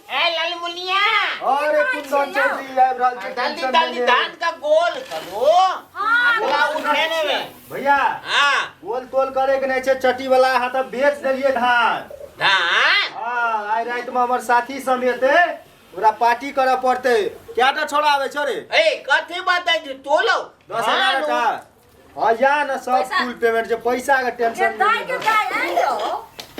ए ललमुनिया अरे कुंदन चौधरी आबि रहल छै जल्दी टेंशन जल्दी नहि ले। धान का गोल करो हाँ, अगला उठे ने में भैया हाँ गोल तोल करे के नहि छै चटी वाला हाथ बेच देलियै धान धान हाँ आइ राति में हमर साथी सब एतै ओकरा पार्टी करऽ पड़तै कएटा छोड़ा आबै छौ रे ए कथी बताई छी तोलो 10,000 टा हाँ या न सब पैसा- फुल पेमेंट छै पैसा के जे टेंशन दाइ के दाइ आइ यौ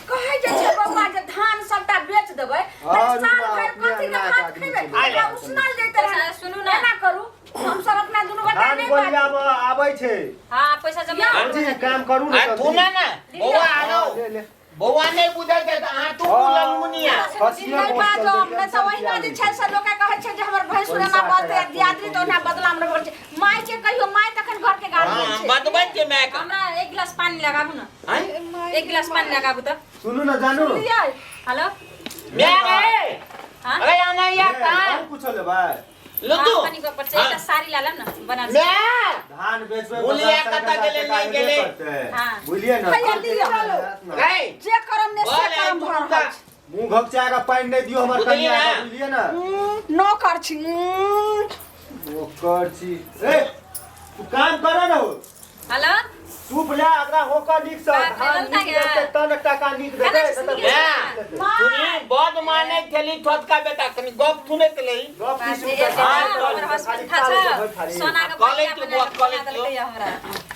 कहै जे छै बौआ जे धान सबटा बेच देबै तऽ हाँ, साल रुकना, भरि अपने कथी के अंगना के भात आदमी खेबै छै। एकरा उसनल जैते पैसा सुनू ने। एना करू हम सब अपना दुनू गोटा धान नहि गोलिया बाजू मे आबै छै हाँ पैसा जमा या। जी काम करू ने आ तू ना ना बौआ आनो हाँ, ले ले बौआ नहीं बुझल छै तऽ अहाँ तू ललमुनिया खसियो नहि बहुत बाजो चलतै, नहि तऽ ओहिना जे छै से लोक कहै छै जे हमर भैंसुर एना पैसा बजतै के दियादरी तऽ ओहिना बदलाम रहल छै माय छै कहियो माय तखन घर के गार्जियन हाँ छै बतबै छियै माय के हमरा एक गिलास पानी लगाबू ने आँय? एक गिलास पानी लगाबू तऽ सुनू ने जानू सुनलियै हेलो माय गे हाँ अरे आना या ए, का और कुछो लेबै लुतु हाँ, कनी गप पर छै एकटा साड़ी ला लेब ने बनारसी माय धान बेचबै बुलिया 50 कतऽ हजार गेलै, टका नहि हेबे गेलै। करतै। हाँ। बुझलियै ने हैया लिअ। रे जे करम ने से बोल, करम भऽ दुनू का। रहल छै मुंह घपचा के पानि नहि दियौ हमर बुझलियै कनिया के ने? बुझलियै ने नौकर छी ओकर छी ए तू काम कर न हो हेलो सूप ले एकरा होकर नीक से बाप रे, धान ललता नीक गया। देतै तब ने टाका नीक देतै खाना नहि तऽ सुनिए। माय सुनी बड मानै छली छोटका बेटा कनी गप सुनैत लही गप की बाप रे, सुनतै? एक हाँ, हमर चल, हस्बैंड खाली था खा ले छ, भरि थारी। सोना के कॉलेज बनिया के बना बुआ, के कॉलेज बना देलकै हमरा।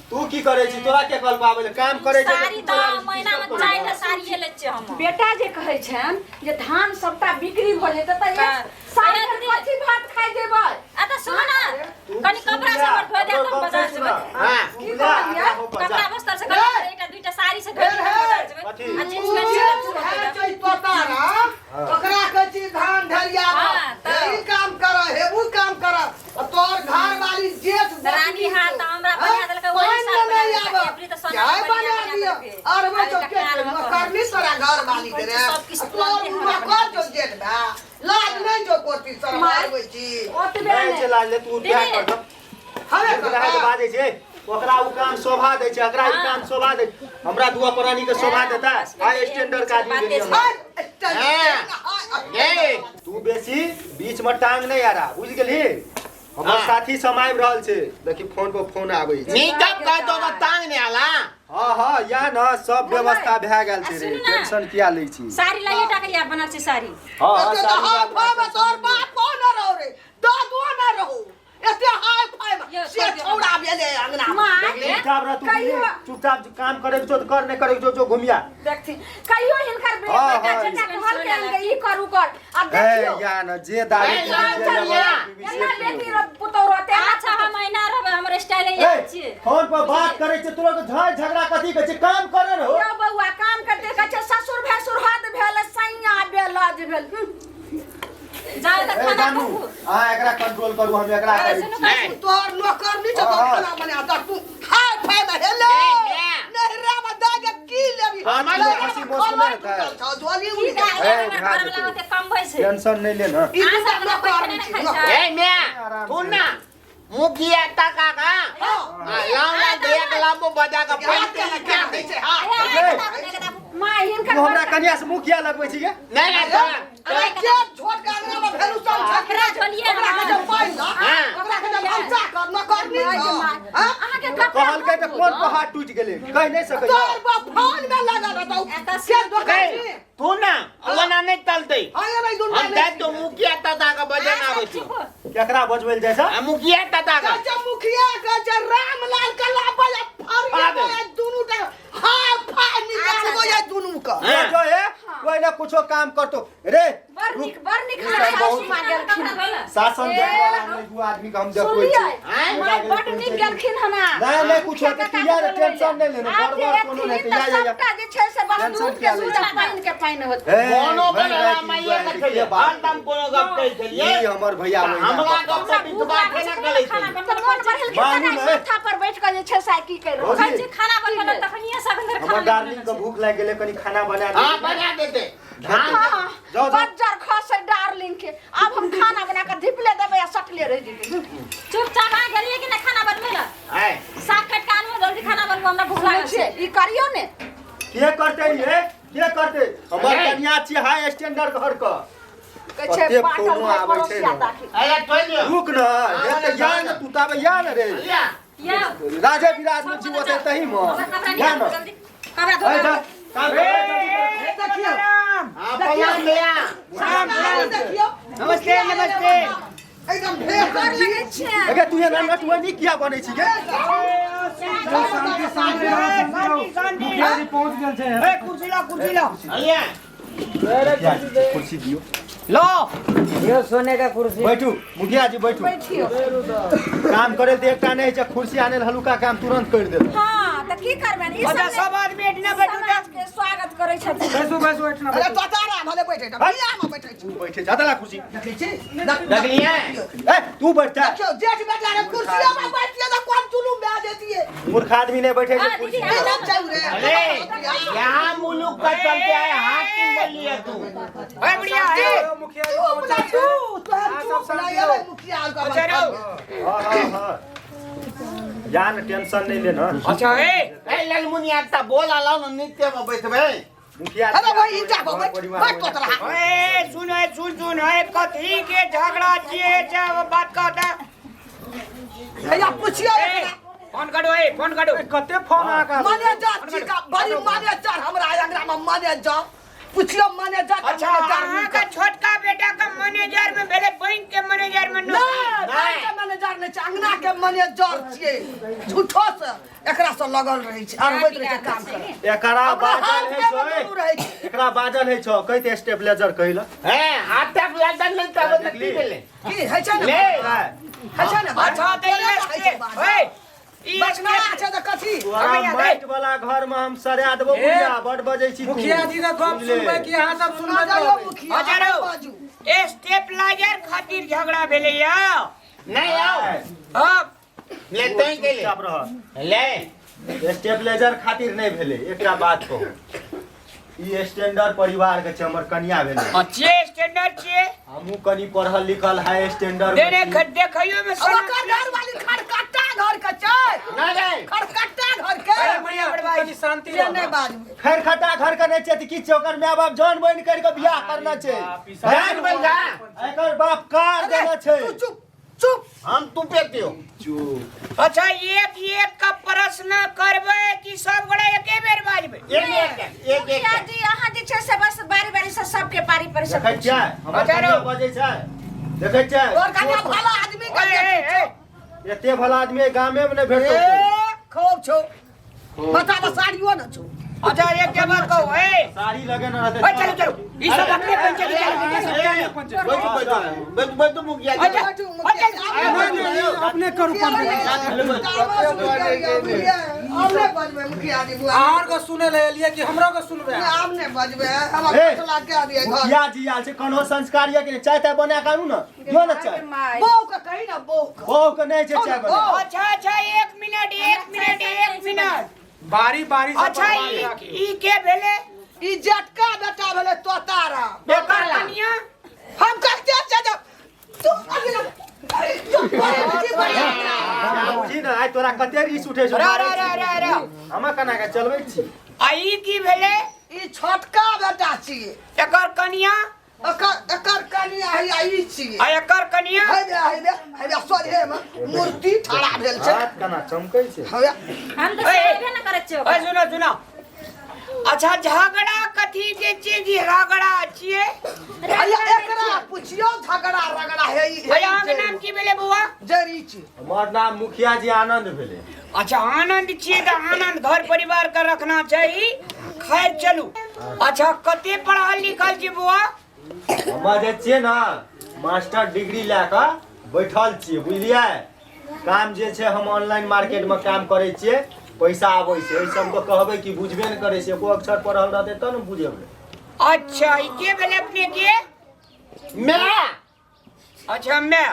तू की करै छी तोरा के कल पाबै काम करै छै साड़ी तऽ महीना में चारि टा साड़िए लै छियै हम। बेटा जे कहै छनि जे धान सबटा बिक्री भऽ जेतै तऽ हाँ। एक साल अरे भरि दीदी। कथी भात खाइ जेबै आ तऽ सुनू ने, तू कनी कपड़ा सब आर धो देब तऽ हम बाजार जेबै। हाँ। की कहलियै कपड़ा बस्तर से कनी एकटा दुईटा साड़ी से धो दियौ बाजार जेबै। कथी? आ जींस पैंट से धो देब। छै तोतारा ओकरा कहै छी धान ढरिया हाँ, तऽ। ई काम कर हेबू काम कर आ तोहर घर वाली जेठ रानी हाल तऽ हमरा बना देलकै, ओही साल बना देलकै, एबरी तऽ सोना चाय के बनिया बना बना दिअ देलकै। और वो तो अभी के तक कान मे करनी तोरा घर वाली के रे सब किछु आ तोहर तुरन्ते हमरा मुँह बना कर जो जेठ बा लाज नहि जो कोती शरम माय। आबै छी ओतबे नहि नहि छै लाज ले तू दीदी। प्यार कर दो हमे एकरा के बाजै छै ओकरा उ काम शोभा दै छै एकरा ई काम शोभा दै छै। हमरा दुआ प्राणी के शोभा देता हाई स्टैंडर्ड के आदमी भेलियै हम। ए तू बेसी बीच में टांग नहीं आ रहा बुझ गेलही हमर हाँ। साथी सब आबि रहल छै देखी फोन पर फोन आबै छै नीकब कह दो तऽ टांग नहि आला हाँ हाँ या न सब व्यवस्था भए गेल छै आ रे सुनू ने। टेंशन किया लै छी साड़ी लाइए टा के या बनारसी साड़ी हाँ हाँ एते तऽ साड़ी हाय लाल फाय में तोहर बाप को न रहो रे दादुओ न रहो एते हाय फाय में यौ, से छोड़ दियौ। छौड़ा भेले अंगना में। माय चुपचाप रह तू कहियो चुपचाप काम करे के छौ तऽ कर नहीं करे के छौ जो घुमिया देखथिन कहियो हिनकर बे- हाँ, बेटा हाँ, जेटा कहलकै हन जे ई करू कर आब ए देखियौ या न जे दारू ए, पीबै, लाल जे चल या। पीबै, से एना पीबै। बेटी र पुतौह रहतै एना अच्छा हम एना रहबै हमर स्टाइल ए, इएह छियै फोन पर बात करे छै तोरा के झड़ झगड़ा कथी के छै काम करे न हो यौ बौआ काम करते कहै छै ससुर भैंसुर हद भेल सैया बेलज भेल जाउ तऽ ए खाना जानू खाउ अहाँ एकरा कंट्रोल करू हम एकरा करै सुनू छी नहि। तोहर नौकर नहीं छौ तोहर हाँ। खाना बना दे तू हाय फाय में हेले ए, माय। नहरा में दे के की लेबी हमर नहरा हँसी में मौसम खलय नहि हेतै। टूटल छौ, झोली की उड़ि दाइ गेल। ए, हमर भए घरवला जेतै। ओते कमबै छै टेंशन नहीं ले ना ई अहाँ दूटा सब अपना नौकर पैसा नहि छी, खाइ नौकर। छै ए माय सुन ना मुखिया तका का हाँ। लाव लाव दया के लाबो बजा के हाथ पैन के के क्या दै छै, हाथ के। ए, माय हिनकर तू हमरा कनिया से मुखिया लगबै छी गे नहीं नहीं तो अरे जे छोट के अंगना में भेलू सब छै ओकरा झोलिए ओकरा के जे पानि दऽ, हाँ। ओकरा के जे भनसा कर, नौकरनी माय छौ। गे माय। हाँ? अहाँके कपड़ा कहलकै तऽ कोन पहाड़ टूटि गेलै कहि नहि सकै तोहर बाप फोन में लागल रहतौ। एतऽ से दोकान ए, छी। तू ना ओना नहीं तलते हाँ, ये नहीं दुनू हम नहीं जाय छी। तो मुखिया तता के बजन आबै छी केकरा बजबै लए जाइ छ आ मुखिया तता के कहै छै मुखिया कहै छै रामलाल के लाबै आ फरिया आबे। दुनू टा हाय फाय निकालबो या दुनू के हाँ। जो है कोई ना कुछो काम करतो रे बड़ नीक बड़ नीक ई हमरा सब बहुत- सासू माँ गेलखिन हन। शासन ए, देखे वाला नहीं दू आदमी के हम देखबै सुनलियै छी आँय? माय बड़ नीक गेलखिन हन नहीं नहीं कुछ होते तू यार टेंशन नहीं लेना आब जे बड़ बड़ कोनो नहीं एथिन या तऽ या या सबटा जे छै से बस टेंशन दूध के किया लै दूध छी? आ पानि के पानि होत ए, कोनो भरि बला राति माइये दुआरि के के छलियै बात। हरदम कोनो गप कहै छलियै ई हमर भैया तऽ ओहिना हमरा गप गप पर विश्वास नहि करै खाना छलियै तऽ मोन बढ़ेलखिन मानू तऽ ने। सोफा पर बैठ कऽ जे छै से की करि रहल भौजी, कहै छी खाना बनबै तखनिये सब अंदर हमर खाना डार्लिंग के भूख लागि गेलै कनी खाना बना दे हाँ बना देते धान हाँ, जाओ, जाओ। बज्जर खसै डार्लिंग के आब हम खाना बना कऽ धिपले देबै आ सटले रहि जेबै चुपचाप आ गेलियै कि नहि खाना बनबै लए आय साग काटि कऽ आनू जल्दी खाना बनबू हमरा भूख सुनै लागल छियै छै ई करियौ ने के करते ये के करतै? हमर कनिया छी हाई स्टैंडर्ड घर क। कहै छै कते बाटल फोनो भाइ आबै छै पड़ोसिया ने। दाखिल। अरे तोइ लियो। रुक न, हे तऽ या न, तू ताबे या न रे। लिया। या राजे विराज में जीवत है तही में। कपड़ा या निकाल न। जल्दी, कपड़ा धो। ए, जा, काम कर, जल्दी कर। देखियौ। हां, प्रणाम भैया। प्रणाम, देखियौ। नमस्ते नमस्ते। एकदम ढेर गोर लगै छियै। अगे तू एना नटुआ नी किया बनै छी गे? शांति शांति शांति। मुखिया जी पहुंच गेल छै। ए कुर्सी ला, कुर्सी ला। लिया। मुखिया जी, कुर्सी दियौ। लो। यो सोने का कुर्सी। बैठू मुखिया जी, बैठू। बैठियौ। काम करे तऽ एकटा नहि छै, कुर्सी आने लए हलुका काम तुरंत कर देल। हाँ, तऽ की करबनि? ई अच्छा सब सब आदमी एठना बैठू तऽ। समाज के स्वागत करै छथिन। बैसू बैसू एठना। अरे तोतारा भले बैठे छै, बिया में बैठे छै। तू बैठे जा ला कुर्सी। देखै छी? देखलियै? ए तू बैठ जा। देखियौ, जेठ बेटा रे कुर्सिया में बैठिए तऽ कोन जुलुम भए जेतिए। मूर्ख आदमी नहीं बैठे छै हाँ, कुर्सी। दीदी, ई सब छै रे। अरे यहाँ मुलुक का चलते आए हाथ की बोलिए तू। ए बढ़िया ए। मुखिया जी तू पहुंचल अपना छै। तू, तोहर हाँ, चुप सब शांति ना रहो। एलै मुखिया आर के। अच्छा रहो। हाँ हाँ हाँ, जान टेंशन नहीं लेना। अच्छा ए। ए ललमुनिया ता बोल आलाउ न नित्य में बैठबै। मुखिया अरे जी, भाई, ईटा पर घर बैठ, परिवार बैठ में तोतरा। ए सुन, ए सुन सुन, ए कथी के झगड़ा छिए से बात कहता। हैया पुछियौ ए एकरा। फोन काटो, ए फोन काटो। कते फोन अहाँके आबै? मैनेजर छी का बड़ी मैनेजर हमरा अंगना में मैनेजर पुछियौ मैनेजर के। अच्छा मैनेजर अहाँ का छोटका बेटा का मैनेजर में भेले, बैंक के मैनेजर में नहीं, नौकरी। बैंक के मैनेजर नहि छै, अंगना के मैनेजर छियै। झूठो से एकरा से लगल रहै छै, अरबैत रहै छै काम करे। एकरा हमरा बाजल हाथ है के छौ, दुनू रहै छै। एकरा बाजल है छौ, कहते स्टेबलाइजर कहिला। हैं हाथ तक लदन नहीं तब तक की भेले। की होइ छै ने? ले। होइ छै ने? अच्छा तऽ ई होइ छै बाजल। ए ई बचना छै तऽ कथी? तोरा भैया, माटि वाला घर में हम सरा देबो बुढ़िया, बड बजै छी तू। मुखिया जी के गप बुझले? सुनबै कि अहाँ सब सुना सुनबै? जाइयो मुखिया, अच्छा रहो। बाजू। स्टेपलाइजर खातिर झगड़ा भेलै या। नहीं आओ। हाँ। ले तोई के ले। चुपचाप रह। ले। स्टेबलाइजर खातिर नहीं भेलै, एकटा बात कहू, ई स्टैंडर्ड परिवार के छै, हमर कनिया भेलै। अच्छे स्टैंडर्ड छिए। हमहूँ कनि पढ़ल लिखल हाई स्टैंडर्ड दे में रे छी। देखैयो में अब ओकर घर वाली खड़कट्टा घर के छै। नहीं नहीं। खड़कट्टा घर के। अरे मुखिया, तू कनि शांति से रह। नहि बाजबै। खैर खटा घर के नहीं छै तऽ की छै, ओकर माय बाप जान बन कर के बियाह करना छै। जान बन जा। एकर बाप कार देना छै। तू चुप चुप। हम तू पे पियो। चुप। अच्छा एक एक का प्रश्न करबै कि सब गोड़ा एके बेर बाजबै? एक एक एक एक। मुखिया जी, अहाँ जे छै से बस बारी बारी से सबके पारी पर से देखै छियै हमर अच्छा कनिया रहो। बजै छै, देखै छियै? तोहर कनिया भला आदमी के ए, ए, देखै ए, छौ। एते भला आदमी गामे में नहीं भेटतौ। ए, खूब छौ। बच्चा के साड़ियो न छौ। अच्छा एक के बात कहू ए। साड़ी लगे न रहतै। ए, चलो चलो ई सब अपने पंचायत चलो। बैठू बैठू बैठू बैठू मुखिया जी। अच्छा बैठू मुखिया जी, अच्छा, आब नहीं, नहीं, अपने करू पंचायत। आब नहि बजबै मुखिया जी बुआ। अहाँ के सुनै लए एलियै कि हमरो के सुनबै? आब नहि बजबै, हमर ए, फैसला कए दियै घर। मुखिया जी आयल छै, कोनो संस्कार यऽ कि नहि? चाय ताय बना कऽ आनू ने, दियौ ने चाय। बहू के कही ने, बहू के। बहू के नहि छै चाय बना। अच्छा अच्छा एक मिनट एक मिनट एक मिनट। बारी बारी से अच्छा बारी ई राखी। ई के भेले? ई जेटका बेटा भेलै तोतारा। एकर कनिया? हम कहते छै जे तू अगिला चुप कर, बुझी ने आइ तोरा कते रीस उठै छौ। रा रा रा रा रा। हम केना के चलबै छी? आ ई की भेले? ई छोटका बेटा छियै। एकर कनिया? एकर एकर कनिया हैया ई छियै। आ एकर कनिया? हैबे हैबे हैबे सोझे में मूर्ति ठाढ़ा भेल छै। हाथ केना चमकै छै। हैबे। हम तऽ ए, ए। सुनबे न करै छियै ए ओकरा। सुनो सुनो, अच्छा झगड़ा कथी के छियै कि रगड़ा छियै? हैया एकरा पुछियौ झगड़ा रगड़ा हे ई। भैया अहाँके नाम की भेलै बौआ? जरी छी। हमर नाम मुखिया जी आनंद भेलै। अच्छा आनंद छियै तऽ आनंद घर परिवार के रखना चाही। खैर चलू, अच्छा कते पढ़ल लिखल छी बौआ? हम जे छियै ने मास्टर डिग्री लए कऽ बैठल छियै, बुझलियै? काम जे छै हम ऑनलाइन मार्केटमे काम करै छियै, पैसा आबै छै। एहि सबके कहबै कि बुझबे नहि करै छै, एको अक्षर पढ़ल रहतै तब ने बुझेबै। अच्छा ई के भेलै अपने के? मैं। अच्छा मैं,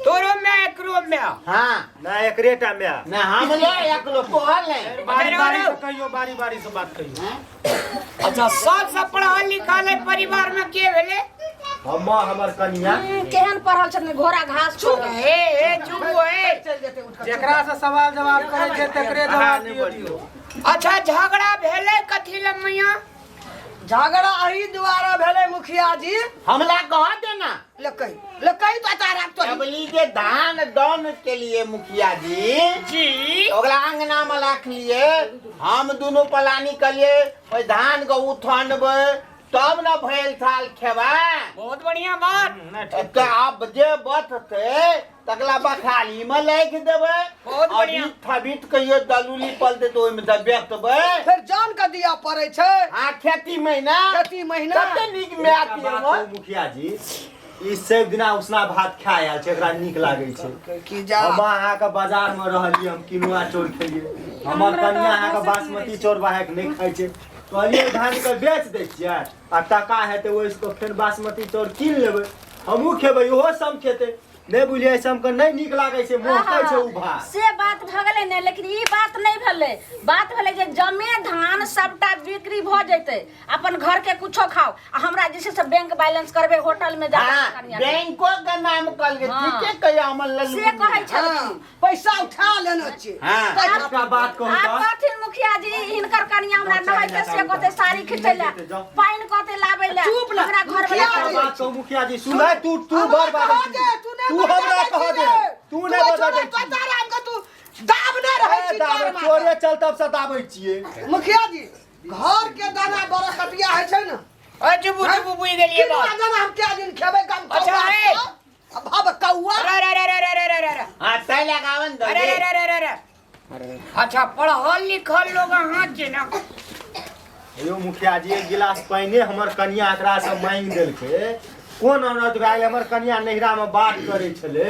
तोरो मैं एकरो मैं। हाँ। ना एकरे टा my. ना हम ले एकलो तोहर ले। बारी बारी से कहियो, बारी बारी से बात कहियो। अच्छा सबसे पढ़ल लिखल है परिवार में के भेलै? हम हमर कनिया। केहन पढ़ल छथिन, घोड़ा घास चुप हे हे चुप हे। चलि जेतै उठि कऽ। जेकरा से सवाल जवाब करै छै तकरे जवाब दियो दियो। अच्छा झगड़ा भेलै कथी लए मैया? झगड़ा एही दुआरे भेलै मुखिया जी। हमला कह देना। ले कही, ले कही तो तारा तो अबली जे धान दान के लिए मुखिया जी जी ओकरा अंगना में राखलिए, हम दुनू पलानी कलिए ओहि धान के उठनबै तब न भैल थाल खेबै। बहुत बढ़िया बात। तऽ आब जे बचतै तकला बखाली में राखि देबै। बहुत बढ़िया। अभी थबित कहियो दलुली पलतै तऽ ओहिमे दऽ बेचबै। फेर जान के दिया पड़ै छै। हाँ, खेती महीना। खेती महीना। कते नीक माय एकटा छियै बात हमर। कहू मुखिया जी, ई सब दिना उसना भात खा आयल छै, एकरा नीक लागै छै। की जा हम अहाँके बाजार में रहलियै, हम किनुआ चाउर खेलियै। हमर कनिया अहाँके बासमती चाउर बाहर नहि खाइ छै। कहलियै धान के बेच दै छियै आ टका हेतै ओहिसँ फेर बासमती चाउर कीन लेबै, हमहूँ खेबै, इहो सब खेतै। नहि बुझलियै, सबके नहि नीक लागै छै, मोहकै छै उ भात। से बात भऽ गेलै ने, लेकिन ई बात नहि भेलै। बात भेलै जे जमे धान सबटा बिक्री भऽ जेतै, अपन घर के कुछो खाओ, आ हमरा जे छै से बैंक बैलेंस करबै होटल में जा हाँ, कनिया के। बैंको के नाम कहलकै। हाँ। ठीके कहिया हमर लल्लू। से कहै छलखिन। हाँ, पैसा उठा लेने छी। हाँ। एकटा बात कहू आब तऽ कहथिन मुखिया जी, हिनकर कनिया हमरा नहैते से कहते साड़ी खींचै ले, पानि कहते लाबै ले, चुप ना, हमरा घर मुखिया वाला जी। बात कहू मुखिया जी, सुनै तू तू हमरा बड़ कह बाजै दे, छी। तू नहि तू बजै हमरा छी कह दे, रे। तू नहि बजै छोड़े, छी। तो तारा हमके तू दाब नहि रहै छी दाबे, तोर माथा। तोरे चलतब से दाबै छियै। मुखिया जी, घर के दाना बड़ा कटिया होइ छै ने। अरे चुपू चुपू बुझि गेलियै किनुआ बात। दाना हम कए दिन खेबै गम अच्छा, कौआ हे। के? आ भब कौआ। अरे अरे अरे अरे अरे अरे अरे। हाँ, तै लगावन दो। अरे अरे अरे अरे अरे। अच्छा, पढ़ल लिखल लोग अहाँ छियै ने? यौ मुखिया जी, एक गिलास पानिए हमर कनिया एकरा से मांगि देलकै। कोन अनर्थ भए गेलै? हमर कनिया नैहरा में बात करै छलै,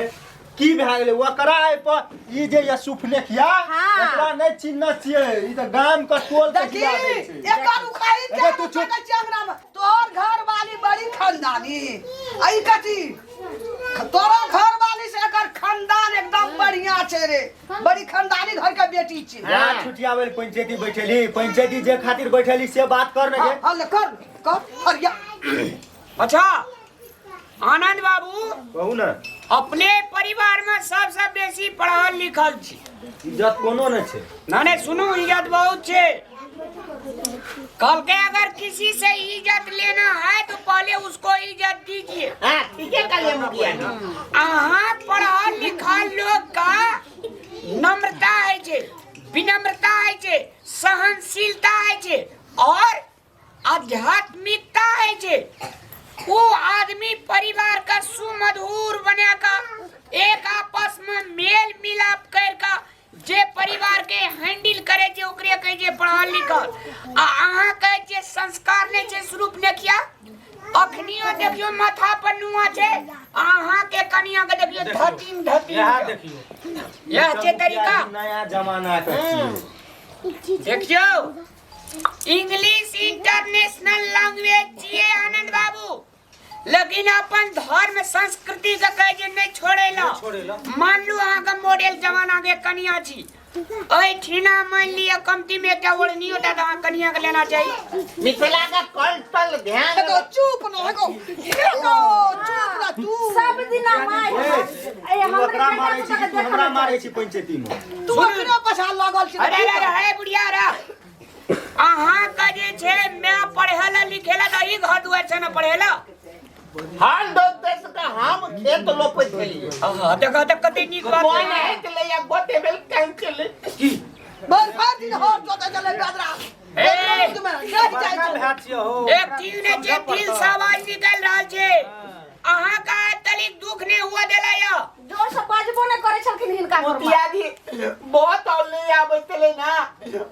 की भए गेलै ओकरा? एहि पर ई जे ये सुफलेखिया, हाँ। एकरा नहि चिन्हने छियै, ई तऽ गाम के टोल के देखी हिला दै छै। एकर उखाड़ी एकर के तू चुप। सकै छी अंगना में। तोहर घर वाली बड़ी खानदानी आ ई कथी तोरा घर वाली से एकर खानदान एकदम बढ़िया छै रे, बड़ी खानदानी घर के बेटी छी। यहाँ छुटियाबै लए पंचायती बैठेली, पंचायती जे खातिर बैठेली से बात कर ने गे। हाँ, हाँ, ले कर कर हरिया। अच्छा आनंद बाबू, कहू ने। अपने परिवार में सबसे बेसी पढ़ल लिखल छी। इज्जत कोनो नहि छै। ना नहीं सुनू, इज्जत बहुत छे। कल के अगर किसी से इज्जत लेना है तो पहले उसको इज्जत दीजिए। हाँ, ठीके कहलियै मुखिया जी। अहाँ पढ़ल लिखल लोग का नम्रता है छे, विनम्रता है छे, सहनशीलता है छे और आध्यात्मिकता है छे। वो आदमी परिवार का सुमधुर बना का एक आपस में मेल मिलाप कर का जे परिवार के हैंडल करे छे ओकरे कहे छे पढ़ल लिखल। आ अहाँ कहे छे संस्कार नहीं छे स्वरूप ने किया। अखनियो देखियो माथा पर नुआ छे, अहाँ के कनिया के देखियो धतिंग धतिंग। यहाँ देखियो, यह छे तरीका। नया जमाना के छियै। देखियो इंग्लिश इंटरनेशनल लैंग्वेज छियै आनंद बाबू, लेकिन अपन धर्म संस्कृति के कहे जे नहीं छोड़ेला। छोड़ेला। मान लू अहाँ के मॉडल जमाना के कनिया छी, एहिठिना मान लिअ कमती में एकटा ओढ़नियो टा तऽ अहाँ कनिया के लेना चाही। मिथिला के कल्चर ध्यान हेगो चुप न, हेगो हेगो चुप न तू। सब दिना माय ए, ए, तू हमरे ओकरा बेटा मारै छी पुतोह कि के तू हमरा देखल मारै छी पंचायती में? तू अपने पछा लगल छी। अरे अरे अरे हे बुढ़िया रे, अहाँ के जे छै मैं पढ़े ला लिखे ला तऽ ई घर दुआर छै ने पढ़े ला। हम दोस्त के हम खेत रोपै छलियै। हाँ, देखा तऽ कते नीक बात कोन है। है के लैया गोटे बेल कान चले। भर भर दिन हर जोते चले बेदरा। ए! रौद में रहि जाइ बड़का छौ। भाय छियै हो। एक चीज ने जे दिल से आवाज निकल रहल छै, अहाँ का तनिक दुख नहीं हुआ देला या जोर से बाजबो नहि करै छलखिन हिनका घरमे। मुखिया जी बहुत और नहीं आबै छलै ना,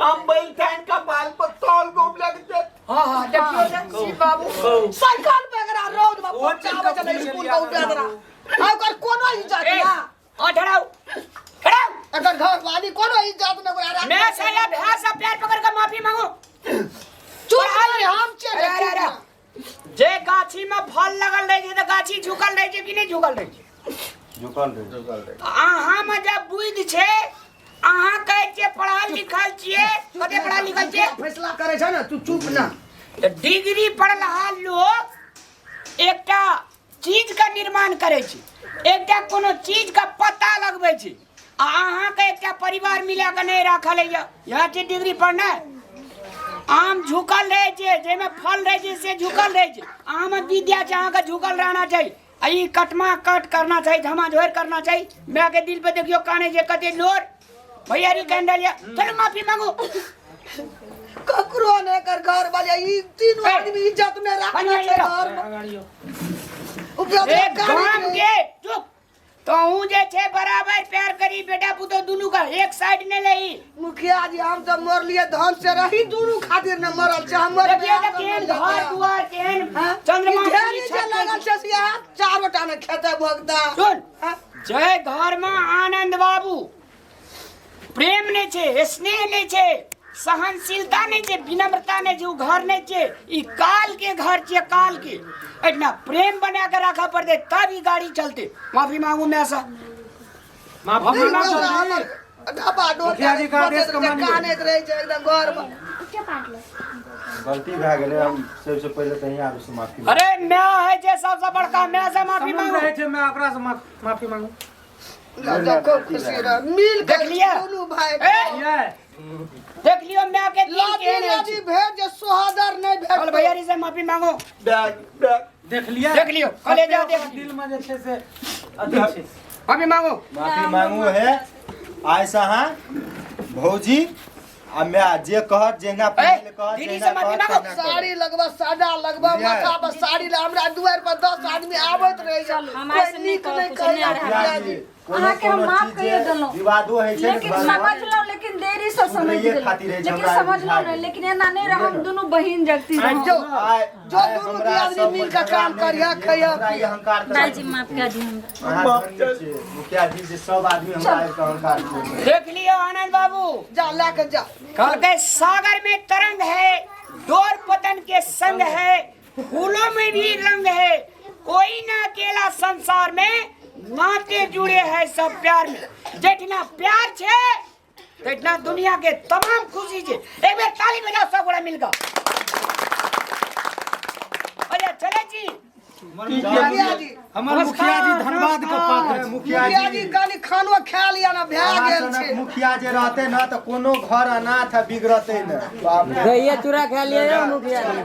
हम बैठन कपाल पर तौल घूम लगते। हाँ हाँ देखियो ने शिव बाबू। साइकिल पे एकरा रौद में ओ चीज पहुंचाबै के छलै भूलि स्कूल गेलियै के उ बेदरा। आ ओकर कोनो इज्जत ए, ना। हाँ ठहराओ ठहराओ। एकर घर वाली कोनो इज्जत न ओकरा राख। मैं साला भैंस से पैर पकड़ के माफी मांगो। चुप रह, हम चले। अरे, अरे, अरे। जे गाछी में फल लगल रहे छै तऽ गाछी झुकल रहे छै कि नहीं झुकल रहे छै? झुकल रहै। अहाँ में जब बुद्धि छै, अहाँ कहै छियै पढ़ल लिखल छियै, कते पढ़ल लिखल छियै? फैसला करै छै ने, तू चुप ना। तऽ डिग्री पढ़लहा लोग एकटा चीज के निर्माण करै छै, एकटा कोनो चीज के पता लगबै छै, आ अहाँके एकटा परिवार मिला के नहि राखल होइए। इएह छै डिग्री पढ़नाइ। आम झुकल रहै छै, जाहिमे फल रहै छै से झुकल रहै छै। आम विद्या छै, अहाँके झुकल रहना चाही। आ ई कटमा कट करना चाही, झमाझोर करना चाही। माय के दिल पे देखियो काने जे कते लोर भैयारी कान रहल ये। चलू माफी मांगू। ककरो ने एकर घर वाले ई तीनू आदमी इज्जत ने रखना छै घर में। उपयोग ए गाम के चुप तहूँ जे छै बराबर प्यार करी बेटा पुतोह दुनू का एक साइड ने लही। मुखिया जी हम तो मरलिए धन से रही दुनू खातिर ने मरल छै हमर। देखिए तऽ केहन घर दुआर केहन चंद्रमा ढेरी जे लगल छै से यहाँ चार गोटा ने खेते भोगता। सुन हाँ? जय घर में आनंद बाबू प्रेम नहीं छे, स्नेह नहीं छे, सहनशीलता नहीं छे, विनम्रता नहीं छे, उ घर नहीं छे, ई काल के घर छे, काल के। एतना प्रेम बना के रखा पड़ते तब ई गाड़ी चलते। माफी मांगू मैं सा माफी मांगू। ढाबा डोर मुखिया जी का आदेश के मानिए। कानैत रहै छै एकदम घर में। गलती भए गेलै, हम सबसे पहिले तऽ अहीं आबू से माफी। अरे मैं है जे सबसे बड़का, मैं से माफी समझ मांगू। रहै छै, मैं ओकरा से माफी मांगू। खूब खुशी रह मिल देख लिया? दुनू भाई। ए ये देख लियो मैं के दिल लादी के नहीं लादी भेट जे सोहदर नहीं भेट। चल भैयारी से माफी मांगो। बैग बैग देख लिया, देख लियो, कलेजा देख लियो। दिल में जे छै से अथी छै। माफी मांगो। माफी मांगू है आइ से अहाँ भौजी आ माय जे कहत जहिना पहिले कहत दीदी जहिना से माफी कहत मांगो। तहिना करब। साड़ी लगबा सादा लगबा बुझलियै? माथा पर साड़ी ल हमरा दुआर पर 10 आदमी आबैत रहै छै। हमरा कोई से नीक नहि नहि कहब, कहैया। कुछ नहि। मुखिया जी अहाँके हम कोनो माफ चीज कहियो जे देलहुँ। विवादो होइ छै ने लेकिन घरमे, समझलहुँ, लेकिन देरी से समझ सुधरैये गेलहुँ। खातिर होइ छै, लेकिन हमरा समझलहुँ बुझा नहि, गेल। लेकिन एना नहि रह, हम दुनू बहिन जगती रहौं। जो आइ जो आइ दुनू हमरा दियादनी सब मिल के झगड़ा काम नहि करिहे, होइए, खइहे, हमरा ई अहंकार तऽ दाई जी माफ कऽ दियौ हमरा। अहाँ धन्य छियै, मुखिया जी जे सब आदमी हमरा आबि कऽ अहंकार छै। देख लियो आनंद बाबू। जा लए के जा। कहलकै सागर में तरंग है, डोर पतन के संग है, फूलों में भी रंग है, कोई ना अकेला संसार में, नाते जुड़े है सब प्यार में। जितना प्यार छे तितना दुनिया के तमाम खुशी छे। एक बेर ताली बजाओ सब गोरा मिलकर। अच्छा चले जी। मुखिया जी हमर मुखिया जी धन्यवाद के पात्र छै। मुखिया मुखिया जी जी कनि खानो खा लिया ना भए अहाँ गेल सनक छै। मुखिया जे रहते ना तऽ कोनो घर अनाथ आ बिगड़ते ने। बाप रे। दहिया चूड़ा खा लिया यौ मुखिया जी।